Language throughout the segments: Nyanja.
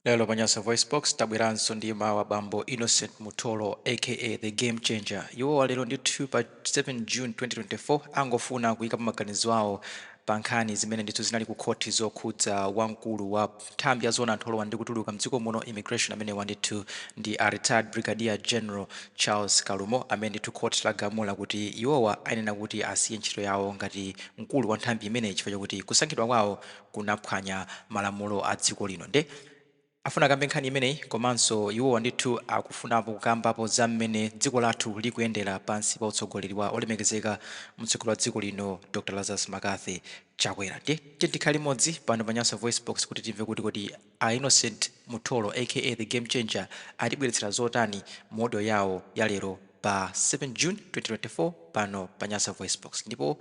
Lero pa Nyasa VoiceBox tabweranso ndi mawu a bambo Innocent Mutholo aka The Game Changer. Iwowa lero ndithu pa 7 June 2024 angofuna kuyikapo maganizo awo pa nkhani zimene ndithu zinali ku khoti zokhudza wamkulu wa nthambi ya zoona anthu olowa ndi kutuluka mdziko muno, immigration, amenewa ndithu ndi a retired Brigadier General Charles Kalumo, amene ndithu khoti lagamula kuti iwowa ayenera kuti asiye ntchito yawo ngati mkulu wa nthambi imeneyi chifukwa chakuti kusankhidwa kwawo kunaphwanya malamulo a dziko lino. Nde afuna akambe nkhani imeneyi, komanso iwowa ndithu akufunapo kukambapo za mmene dziko lathu likuyendera pansi pa utsogoleri wa olemekezeka mtsogoleri wa dziko lino, Dr Lazarus McCarthy Chakwera. Ndiye tikhale limodzi pano pa Nyasa Voice Box kuti timve kuti kodi a Innocent Mutholo aka The Game Changer atibweretsera zotani mu audio yawo ya lero pa 7 June 2024 pano pa Nyasa Voice Box. Ndipo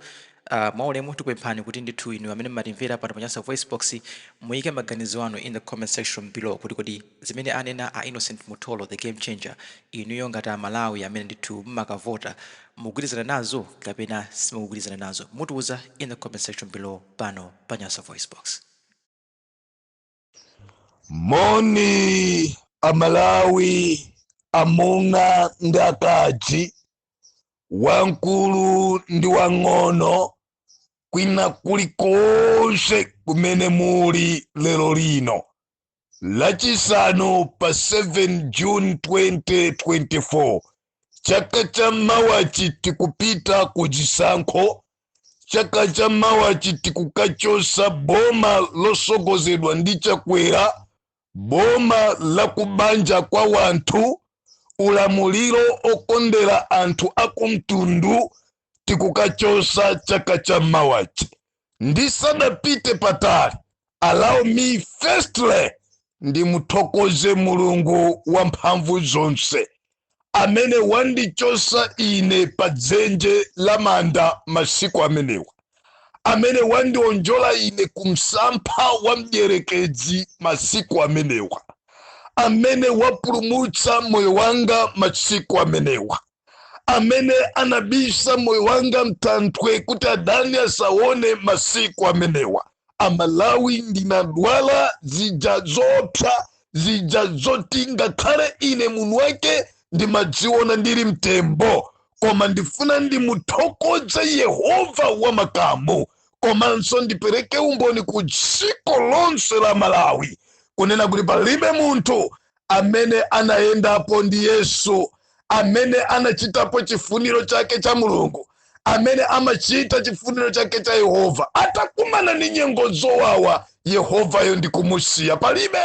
mwaulemu tikupemphani kuti ndithu inu amene mmatimvera pano pa Nyasa Voice Box muyike maganizo anu in the comment section below kuti kodi zimene anena a Innocent Mutholo, The Game Changer, inuyo ngati Amalawi amene ndithu mmakavota mugwirizana nazo kapena simukugwirizana nazo? Mutiuza in the comment section below pano pa Nyasa Voice Box. Moni Amalawi, amuna ndi akazi, wamkulu ndi wang'ono, kwina kulikonse kumene muli lero lino Lachisanu pa 7 June 2024. Chaka cha mawachi tikupita ku chisankho. Chaka cha mawachi tikukachosa boma losogozedwa ndi Chakwera, boma la kubanja kwa wanthu, ulamuliro okondera anthu akumtundu. Tikukachosa chaka cha mawachi. Ndisadapite patali, allow me firstly ndimuthokoze Mulungu wamphamvu zonse amene wandichosa ine pa dzenje la manda masiku amenewa, amene wandionjola ine ku msampha wa mdierekezi masiku amenewa, amene wapulumutsa moyo wanga masiku amenewa, amene anabisa moyo wanga mthanthwe kuti adani asaone masiku amenewa. Amalawi, ndinadwala zija zopsa, zija zoti ngakhale ine munthu wake ndimadziona ndili mtembo, koma ndifuna ndimuthokoze Yehova wamakamu, komanso ndipereke umboni ku dziko lonse la Malawi kunena kuti palibe munthu amene anayendapo ndi Yesu, amene anachitapo chifuniro chake cha Mulungu, amene amachita chifuniro chake cha Yehova, atakumana ndi nyengo zowawa Yehovayo ndikumusiya. Palibe.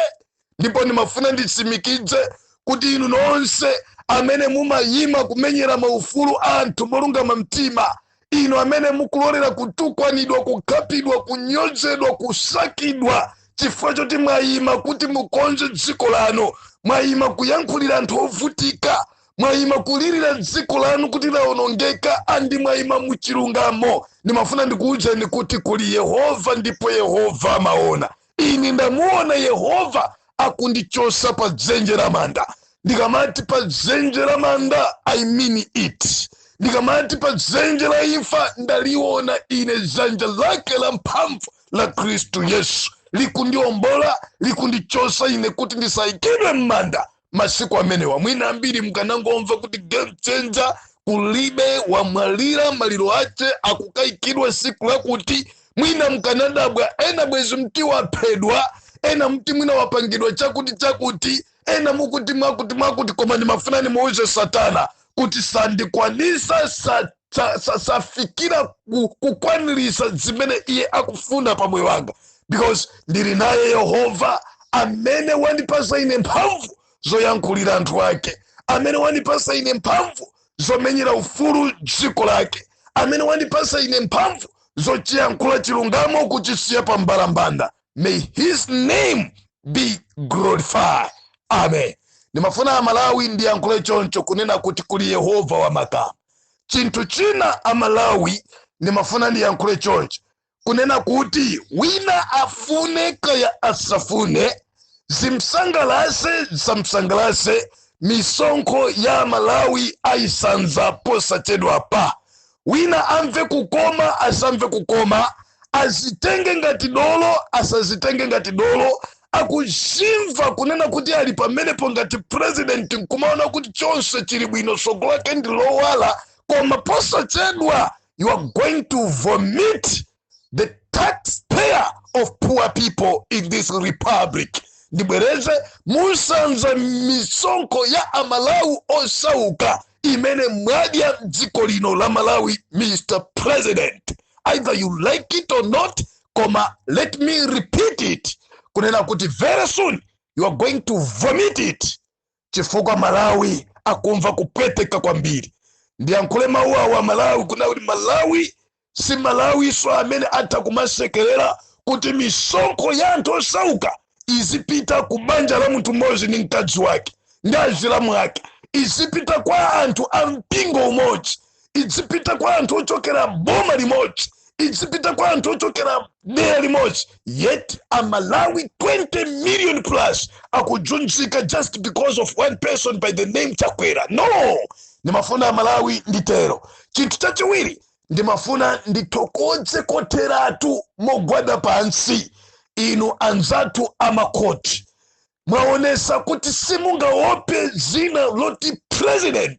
Ndipo ndimafuna nditsimikize kuti inu nonse amene mumayima kumenyera maufulu anthu molungama mtima, inu amene mukulolera kutukwanidwa, kukhapidwa, kunyozedwa, kusakidwa chifukwa choti mwayima kuti mukonze dziko lanu, mwayima kuyankhulira anthu ovutika, mwayima kulirira dziko lanu kuti lawonongeka, and mwayima muchilungamo, ndimafuna ndikuwuzeni kuti kuli Yehova ndipo Yehova amaona. Ine ndamuona Yehova akundichosa pa dzenje la manda. Ndikamati pa dzenje la manda, I mean it. Ndikamati pa dzenje la imfa, ndaliona ine dzanja lake la mphamvu la Khristu Yesu likundiombola, likundichosa ine kuti ndisayikidwe m'manda masiku amenewa. Mwina ambiri mukanangomva kuti Game Changer kulibe, wamwalira, maliro ache akukayikidwa siku lakuti, mwina mkanadabwa. Ena bwezi mti waphedwa, ena mti mwina wapangidwa chakuti chakuti, ena mukuti mwakuti mwakuti. Koma ndimafuna ndimuuze Satana kuti sandikwanisa, safikira kukwanirisa zimene iye akufuna pa moyo wanga, because ndili naye Yehova amene wandipasa ine mphamvu zoyankhulira anthu ake, amene wandipasa ine mphamvu zomenyera ufulu dziko lake, amene wandipasa ine mphamvu zochiyankhula chilungamo kuchisiya pa mbalambanda. May his name be glorified. Amen. Ndimafuna Amalawi ndiyankhule choncho kunena kuti kuli Yehova wamakamu. Chinthu china, Amalawi, ndimafuna ndiyankhule choncho kunena kuti wina afune kaya asafune, zimsangalase zisamsangalase, misonkho ya Malawi ayisanza posachedwa pa. Wina amve kukoma asamve kukoma, azitenge ngati dolo asazitenge ngati dolo. Akuzimva kunena kuti ali pamenepo ngati president, nkumaona kuti chonse chili bwino, tsogolo lake ndi lowala, koma posachedwa you are going to vomit the taxpayer of poor people in this republic. Ndibwereze, musanza misonkho ya Amalawi osauka imene mwadya mdziko lino la Malawi. Mr President, either you like it or not, koma let me repeat it kunena kuti very soon you are going to vomit it, chifukwa Malawi akumva kupweteka kwambiri. Ndiyankhule mawu awa, Malawi, kuna kuti Malawi si Malawiso amene atha kumasekerera kuti misonkho ya anthu osauka izipita ku banja la munthu mmodzi ndi mkazi wake ndi azilamu ake, izipita kwa anthu a mpingo umodzi, izipita kwa anthu ochokera boma limodzi, izipita kwa anthu ochokera dera limodzi, yet Amalawi 20 million plus akuzunzika just because of one person by the name Chakwera. No, ndimafuna Amalawi nditero. Chinthu chachiwiri, ndimafuna ndithokoze kotheratu mogwada pansi inu anzathu amakhoti. Mwaonesa kuti simungaope zina loti president,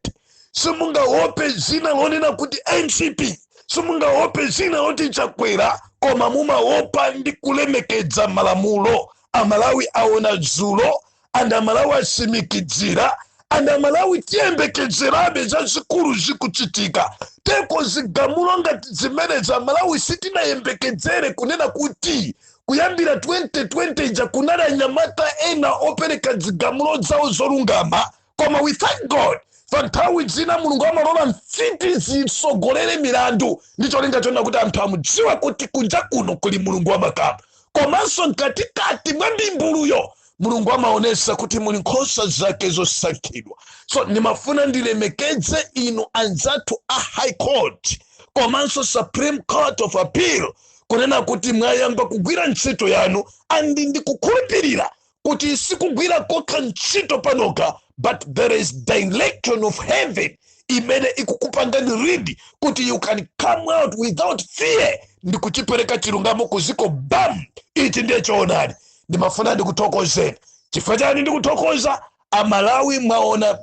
simungaope zina lonena kuti MCP, simungaope zina loti Chakwera, koma mumaopa ndi kulemekedza malamulo. Amalawi aona dzulo, and Amalawi asimikizira, and Amalawi tiyembekezerabe zazikulu zikuchitika teko. Zigamulo ngati zimene za Malawi sitinayembekedzere kunena kuti kuyambira 2020 ija kunali anyamata ena opereka zigamulo zawo zolungama, koma we thank God, pa nthawi zina Mulungu amalola mfiti zisogolere milandu ndi cholinga chona kuti anthu amudziwe kuti kunja kuno kuli Mulungu wamakamba, komanso mkatikati mwa mimbuluyo Mulungu amaonesa kuti muli nkhosa zake zosankhidwa. So ndimafuna ndilemekedze inu anzathu a High Court komanso Supreme Court of Appeal kunena kuti mwayamba kugwira ntchito yanu, and ndikukhulupirira kuti sikugwira kokha ntchito panoka, but there is direction of heaven imene ikukupangani ready kuti you can come out without fear ndi kuchipereka chilungamo kuziko. Bam, ichi ndiye choonadi. Ndimafuna ndikuthokozeni. Chifukwa chani ndikuthokoza? Amalawi mwaona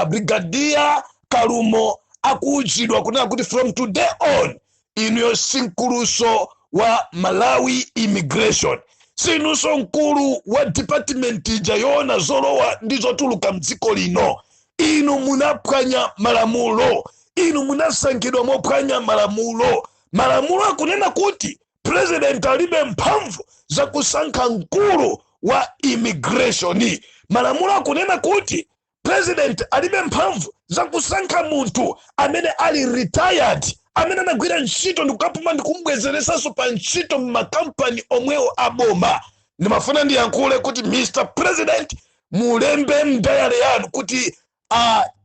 Brigadier Kalumo akuuzidwa kunena kuti from today on inuyo si mkuluso wa Malawi Immigration, sinunso mkulu wa department ija yoona zolowa ndi zotuluka mdziko lino. Inu munaphwanya malamulo, inu munasankhidwa mophwanya malamulo. Malamulo akunena kuti president alibe mphamvu zakusankha mkulu wa immigration. Malamulo akunena kuti president alibe mphamvu zakusankha munthu amene ali retired, amene anagwira ntchito ndikukapuma, ndikumbwezeresanso pa ntchito m'makampani omwewo aboma. Ndimafuna ndiyankhule kuti, Mr President, mulembe m'diary yanu kuti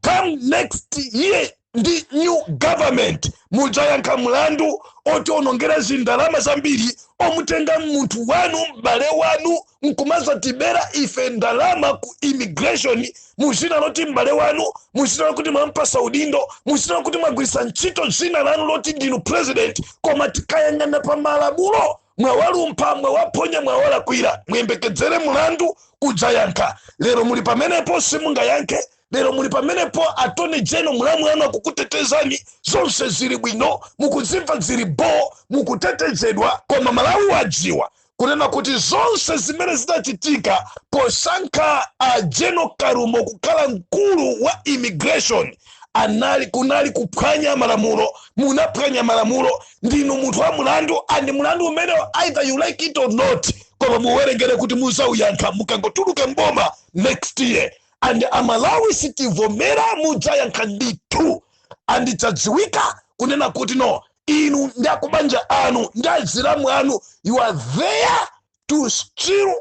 come next year ndi new government mudzayankha mlandu otionongera zindalama zambiri, omutenga munthu wanu, m'bale wanu, nkumazatibera ife ndalama ku immigration muzina loti m'bale wanu, muzina lokuti mwampasa udindo, muzina lokuti mwagwiritsa ntchito dzina lanu loti ndinu president. Koma tikayang'ana pa malamulo, mwawalumpha, mwawaphonya, mwawalakwira. Muyembekedzere mlandu kudzayankha. Lero muli pamenepo, simungayankhe. Lero muli pamenepo, Attorney General mulamu anu akukutetezani, zonse zili bwino, mukuzimva zili bo, mukutetezedwa. Koma Malawi wadziwa kunena kuti zonse zimene zinachitika posankha a General Kalumo kukhala mkulu wa immigration anali kunali kuphwanya malamulo. Munaphwanya malamulo, ndinu munthu wa mulandu, and mulandu umenewo, either you like it or not, koma muwerengere kuti muzauyankha mukangotuluka mboma next year. And Amalawi sitivomera, mudzayankha ndithu. And chadziwika kunena kuti no, inu ndi akubanja anu ndi azilamu anu, you are there to steal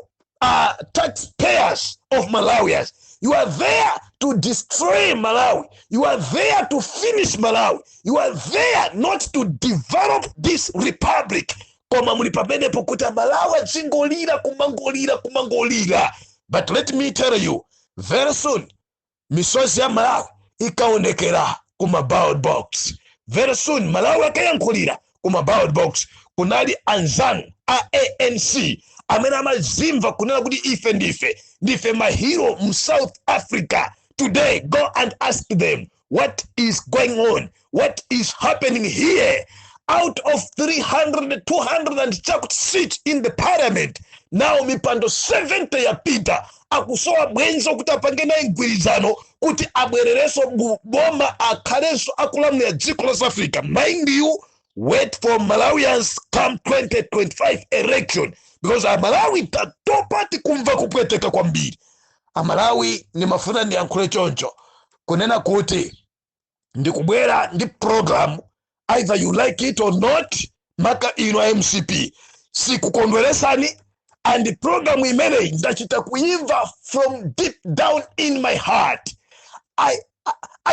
taxpayers of Malawians. You are there to destroy Malawi. You are there to finish Malawi. You are there not to develop this republic, koma muli pamenepo kuti Amalawi azingolira, kumangolira, kumangolira. But let me tell you, very soon misozi ya Malawi ikaonekera kuma ballot box. Very soon Malawi akayankhulira kuma ballot box. Kunali anzanu a ANC amene anapanga campaign Amene amazimva kunena kuti ife ndife ma hero mu South Africa, today go and ask them what is going on, what is happening here. Out of 300, 200 and chakuti seats in the parliament now, mipando 70 yapita. Akusowa bwenzi kuti apange naye mgwirizano kuti abwererenso boma, akhalenso akulamulira dziko la South Africa. Mind you, wait for Malawians come 2025 election, because Amalawi tatopa, tikumva kupweteka kwambiri. Amalawi, ndimafuna ndiyankhule choncho kunena kuti ndikubwera ndi program, either you like it or not. Maka ino a MCP sikukondweresani, and program imeneyi ndachita kuimva from deep down in my heart. I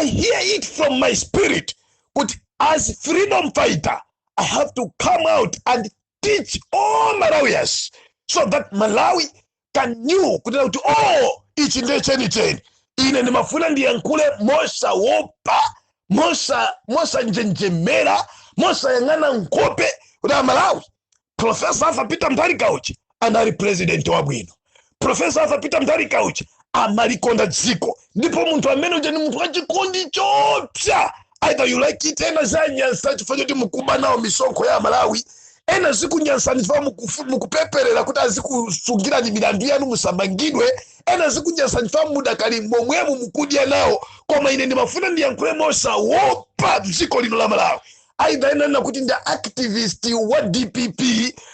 hear it from my spirit kuti as freedom fighter I have to come out and teach all Malawians so that Malawi can knew kunena kuti, oh, ichi ndiye chenicheni. Ine ndimafuna ndiyankhule mosawopa, mosanjenjemera, mosayang'ana nkhope, kuti Amalawi, Professor Arthur Peter Mutharika uchi anali president wabwino. Professor Arthur Peter Mutharika uchi amalikonda dziko, ndipo munthu amene uja ni munthu wachikondi chopsa, either you like it. Ena zanyansa chifukwa choti mukuba nawo misonkho ya Malawi. Ena zikunyansani chifukwa mukupeperera kuti azikusungirani milandu yanu musamangidwe. Ena zikunyansani chifukwa mudakali momwemo mukudya nawo. Koma ine ndimafuna ndiyankhule mosawopa dziko lino la Malawi. Either ena kuti ndi activist wa DPP,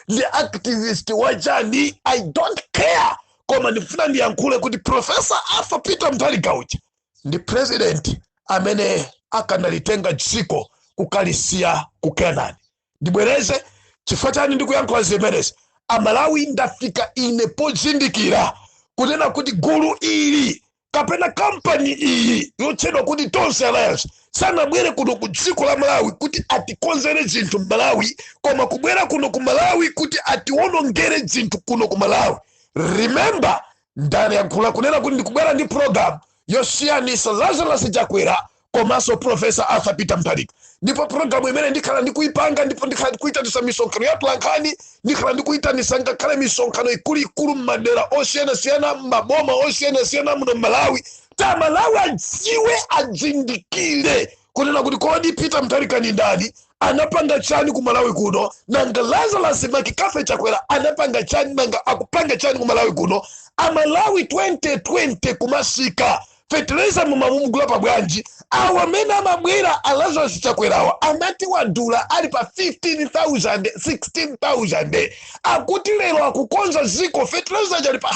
ndi activist wa chani, I don't care, koma ndifuna ndiyankhule kuti Professor Arthur Peter Mutharika uja ndi president amene akanalitenga dziko kukalisiya ku Kenani. Ndibwereze, chifukwa chani ndikuyankhula zimenezi? Amalawi, ndafika ine pozindikira kunena kuti gulu ili kapena kampani iyi yotchedwa kuti Tonse Alliance sanabwere kuno ku dziko la Malawi kuti atikonzere zinthu m'Malawi, koma kubwera kuno ku Malawi kuti atiwonongere zinthu kuno ku Malawi. Remember, ndayankhula kunena kuti ndikubwera ndi program yosiyanisa Lazarus Chakwera komanso Professor Arthur Peter Mutharika, ndipo programu imene ndikhala ndikuipanga, ndipo ndikhala ndikuyitanisa misonkhano ya atolankhani, ndikhala ndikuyitanisa ngakhale misonkhano ikuluikulu m'madera osiyanasiyana, m'maboma osiyanasiyana muno m'Malawi. Ta Malawi adziwe, adzindikire kunena kuti kodi Peter Mutharika ni ndani? Anapanga chani ku Malawi kuno? Nanga Lazarus McCarthy Chakwera anapanga chani? Nanga akupanga chani ku Malawi kuno? Amalawi, 2020 kumasika fetereza mumamugula pabwanji? Awa amene amabwera a Lazarus Chakwerawa amati wadula ali pa 15,000, 16,000. Akuti lero akukonza ziko, fetereza chali pa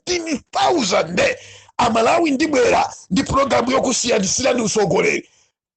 117,000. Amalawi, ndibwera ndi programu yokusiyanisirani usogoleri.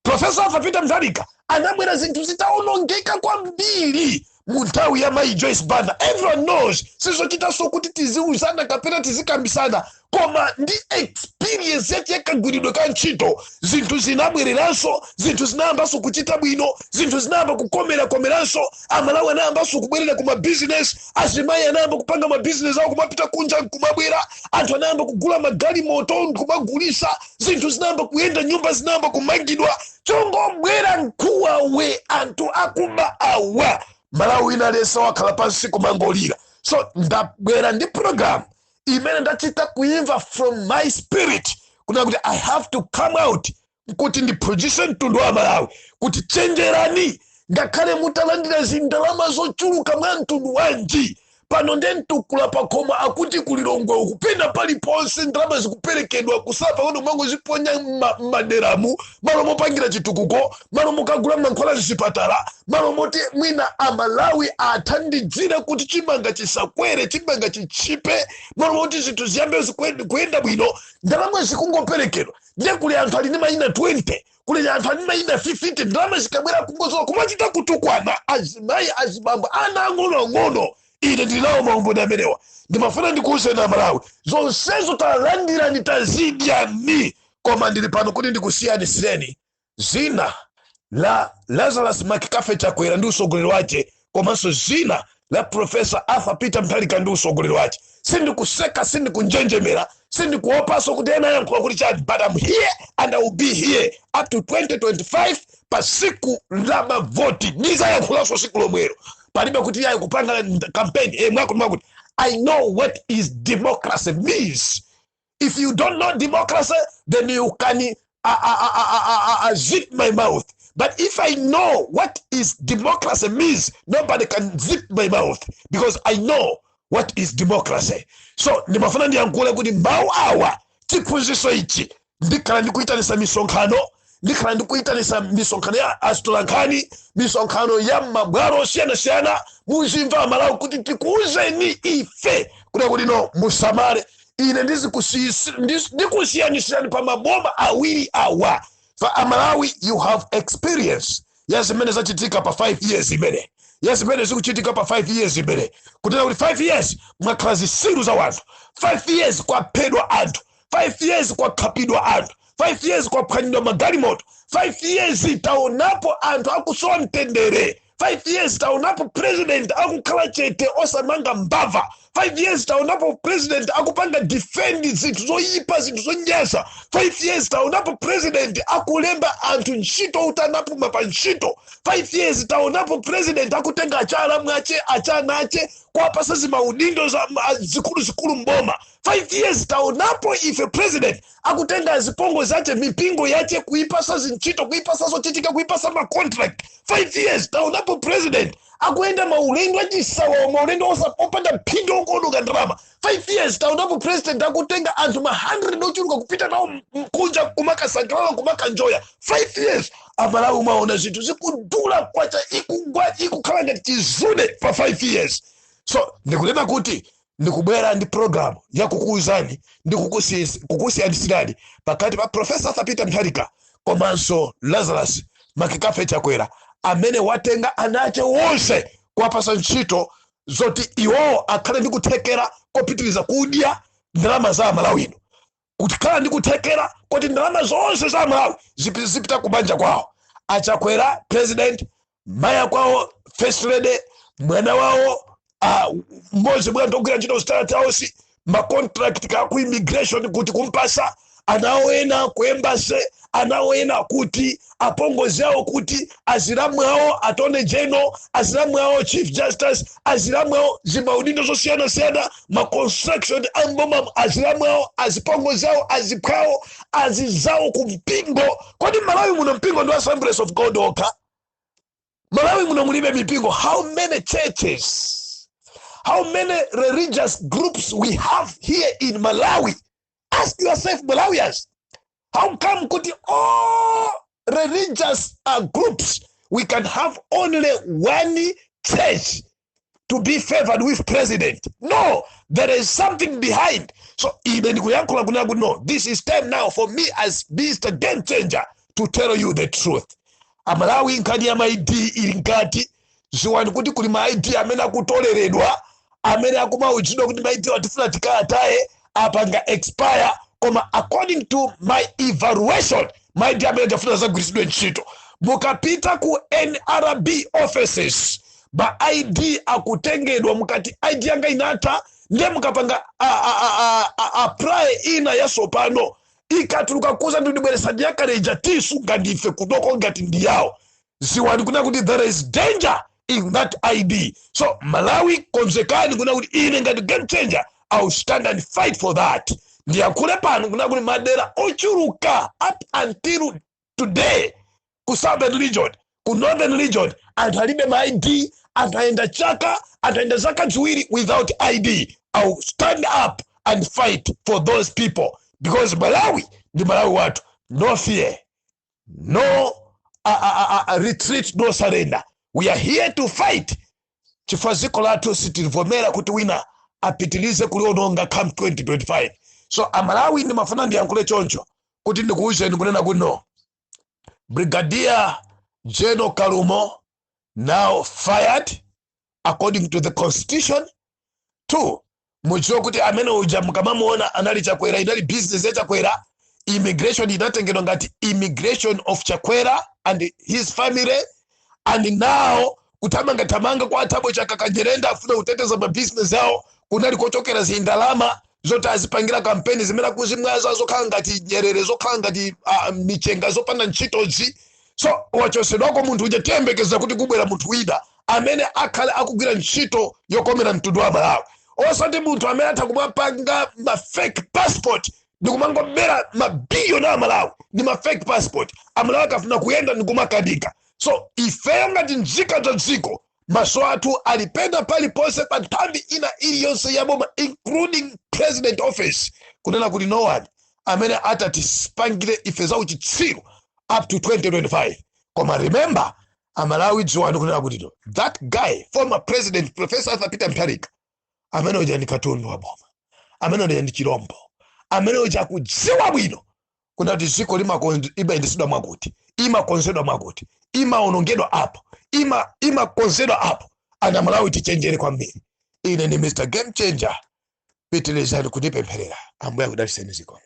Professor Arthur Peter Mutharika anabwera zinthu zitawonongeka kwambiri mu nthawi ya mayi Joyce Banda. Everyone knows, sizochitanso kuti tiziuzana kapena tizikambisana, koma ndi experience yake yakagwiridwe ka ntchito, zinthu zinabwereranso, zinthu zinayambanso kuchita bwino, zinthu zinayamba kukomerakomeranso. Amalawi anayambanso kubwerera ku mabizinesi, azimayi anayamba kupanga mabizinesi awo, kumapita kunja kumabwera, anthu anayamba kugula magalimoto kumagulisa, zinthu zinayamba kuyenda, nyumba zinayamba kumangidwa. Chongobwera mkhuwawe, anthu akuba awa, Malawi inalesa wakhala pansi kumangolira. So ndabwera ndi program imene ndachita kuimva from my spirit kunena kuti I have to come out kuti ndiphunzitse mtundu wa Malawi kuti chenjerani, ngakhale mutalandira zindalama zochuluka mwa mtundu wanji. Pano nde mtukula pakhoma, akuti kulilongwe ukupena paliponse ndalama zikuperekedwa kusapa kuti umangoziponya m'maderamu, malo mopangira chitukuko, malo mokagula mankhwala zipatala, malo moti mwina Amalawi athandizire kuti chimanga chisakwere, chimanga chichipe, malo moti zinthu ziyambe kuyenda bwino, ndalama zikungoperekedwa. Ndiye kuli anthu ali ndi mayina 20, kuli anthu ali ndi mayina 50. Ndalama zikabwera kungozola kumachita kutukwana azimayi, azibambo, ana ang'onoang'ono. Ine ndili nawo maumboni amenewa. Ndimafuna ndikuwuzeni Amalawi, zonsezo talandirani, tazidyani, koma ndili pano kuti ndikusiyanisireni zina la Lazarus McCarthy Chakwera ndi usogoleri wace, komanso zina la Professor Arthur Peter Mutharika ndi usogoleri wace. Sindikuseka, sindikunjenjemera, sindikuopanso kuti ena ayankhula kuti chani, but I'm here and I will be here up to 2025. Pa siku la mavoti ndizayankhulanso siku lomwero. Pano ndimafuna ndingoyankhula kunena kuti Palibe kuti yayi kupanga campaign mwakuti mwakuti. I know what is democracy means. If you don't know democracy, then you can zip my mouth. But if I know what is democracy means, nobody can zip my mouth because I know what is democracy. So ndimafuna ndiyankhule kuti mawu awa, chiphunzitso ichi, ndikhala ndikuyitanisa misonkhano, ndikhala ndikuyitanisa misonkhano ya atolankhani, misonkhano ya mabwalo osiyanasiyana. Muzimva Amalawi kuti tikuuzeni ife kuti no, musamale. Ine ndikusiyanisirani pa maboma awiri awa. Fa Amalawi, you have experience ya zimene zachitika pa 5 years imene, ya zimene zikuchitika pa 5 years imene, kunena kuti 5 years mwakhala zisilu za wanthu, 5 years kwaphedwa anthu, 5 years kwakhapidwa anthu, 5 years kwaphwanyidwa magalimoto, 5 years taonapo anthu akusowa mtendere, 5 years taonapo president akukhala chete osamanga mbava, 5 years taonapo president akupanga defend zinthu zoyipa, zinthu zonyansa, 5 years taonapo president akulemba anthu ntchito utanapuma pa ntchito, 5 years taonapo president akutenga achalamu ache, achana ache, kuwapasa zimaudindo za zikuluzikulu mboma. 5 years taonapo ife president akutenga zipongo zache, mipingo yache, kuipasa zintchito, kuipasa zochitika, kuipasa macontract. 5 years taonapo president akuyenda maulendo achisawa, maulendo opanda phindu, ongoononga ndalama. 5 years taonapo president akutenga anthu ma 100 ochuluka kupita nawo kunja kumakasangalala, kumakanjoya. 5 years Amalawi umaona zinthu zikudula, kwacha ikugwa, ikukhala ngati chizude pa 5 years. So ndikunena kuti ndikubwera ndi program yakukuuzani ndi kukusiyanisirani pakati pa Professor Arthur Peter Mutharika komanso Lazarus Makikafe Chakwera, amene watenga ana ache wonse kuwapasa ntchito zoti iwowo akhale ndi kuthekera kopitiriza kudya ndalama za Amalawino, kukhala ndi kuthekera kuti ndalama zonse za Amalawi zipita kubanja kwawo. Achakwera president, maya kwawo first lady, mwana wawo, mmodzi mwa anthu ogwira ntchito State House, macontract ka ku immigration kuti kumpasa, anawo ena ku embassy, anawo ena kuti apongozi awo, kuti azilamu awo attorney general, azilamu awo chief justice, azilamu awo zimaudindo zosiyanasiyana, maconstruction amboma, azilamu awo, azipongozi awo, aziphwawo, azizawo ku mpingo. Kodi Malawi muno mpingo ndi Assemblies of God okha? Malawi muno mulibe mipingo? How many churches, how many religious groups we have here in Malawi? Ask yourself, Malawians, how come kuti all religious groups, we can have only one church to be favored with president? No, there is something behind. So ine ndikuyankhula kunena kuti no, this is time now for me as Mr Game Changer to tell you the truth. Amalawi, nkhani ya ma ID ili nkati. Ziwani kuti kuli ma ID amene akutoleredwa, amene akumauzidwa kuti ma ID watifuna tikayataye, apanga expire. Koma according to my evaluation, ma ID amene tafuna zagwiritsidwe ntchito. Mukapita ku NRB offices, ma ID akutengedwa. Mukati ID yanga inatha, ndiye mukapanga apply ina yatsopano, ikatuluka kuza ndi ndibweresa ndiyakaleja, tisunga ndife kudoko ngati ndiyawo. Ziwani kuna kuti there is danger in that ID. So Malawi, konzekani kuna kuti ine ngati Game Changer, I will stand and fight for that. Ndiyankhule pano kuna kuti madera ochuluka up until today, ku Southern Region, ku Northern Region, anthu alibe ma ID. Anthu ayenda chaka, anthu ayenda zaka 2 without ID. I will stand up and fight for those people because Malawi ndi Malawi wathu. No fear, no retreat, no surrender. We are here to fight chifukwa dziko lathu sitilivomera kuti wina apitilize kuliononga come 2025. So Amalawi, ndimafuna ndiyankhule choncho kuti ndikuwuzeni kunena kuti no, Brigadier General Kalumo now fired according to the constitution. Two, mudziwe kuti amene uja mukamamuona anali Chakwera, inali business ya Chakwera. Immigration inatengedwa ngati immigration of Chakwera and his family, and now kuthamangathamanga kwa Thabo Chakaka, afuna kuteteza mabusiness awo, kunali kochokera zindalama zoti azipangira kampeni zimene akuzimwaza, zokhala ngati nyerere, zokhala ngati michenga, zopanda ntchitozi. So wachosedwako munthu uja, tiyembekeza kuti kubwera munthu wina. Amene akhale akugwira ntchito yokomera mtundu wa Malawi, osati munthu amene atha kumapanga ma fake passport ndikumangobera mabiliyoni a Malawi ndi ma fake passport. Amalawi akafuna kuyenda ndikumakanika. So ifeyo ngati nzika za dziko, maso athu alipena paliponse pa nthambi ina iliyonse ya boma, including President Office, kunena kuti no one amene atatisipangire ife za uchitsiru up to 2025. Koma remember, Amalawi, dziwani kunena kuti no, that guy, former President Professor Arthur Peter Mutharika, amene uja ndi katundu wa boma, amene uja ndi chirombo, amene uja akudziwa bwino kuna kuti dziko imayendetsedwa mwakuti, imakonzedwa mwakuti, imaonongedwa apo, imakonzedwa apo. Ana Malawi, tichenjere kwambiri. Ine ndi Mr Game Changer. Pitirizani kundipempherera. Ambuye akudalitseni. Zikomo.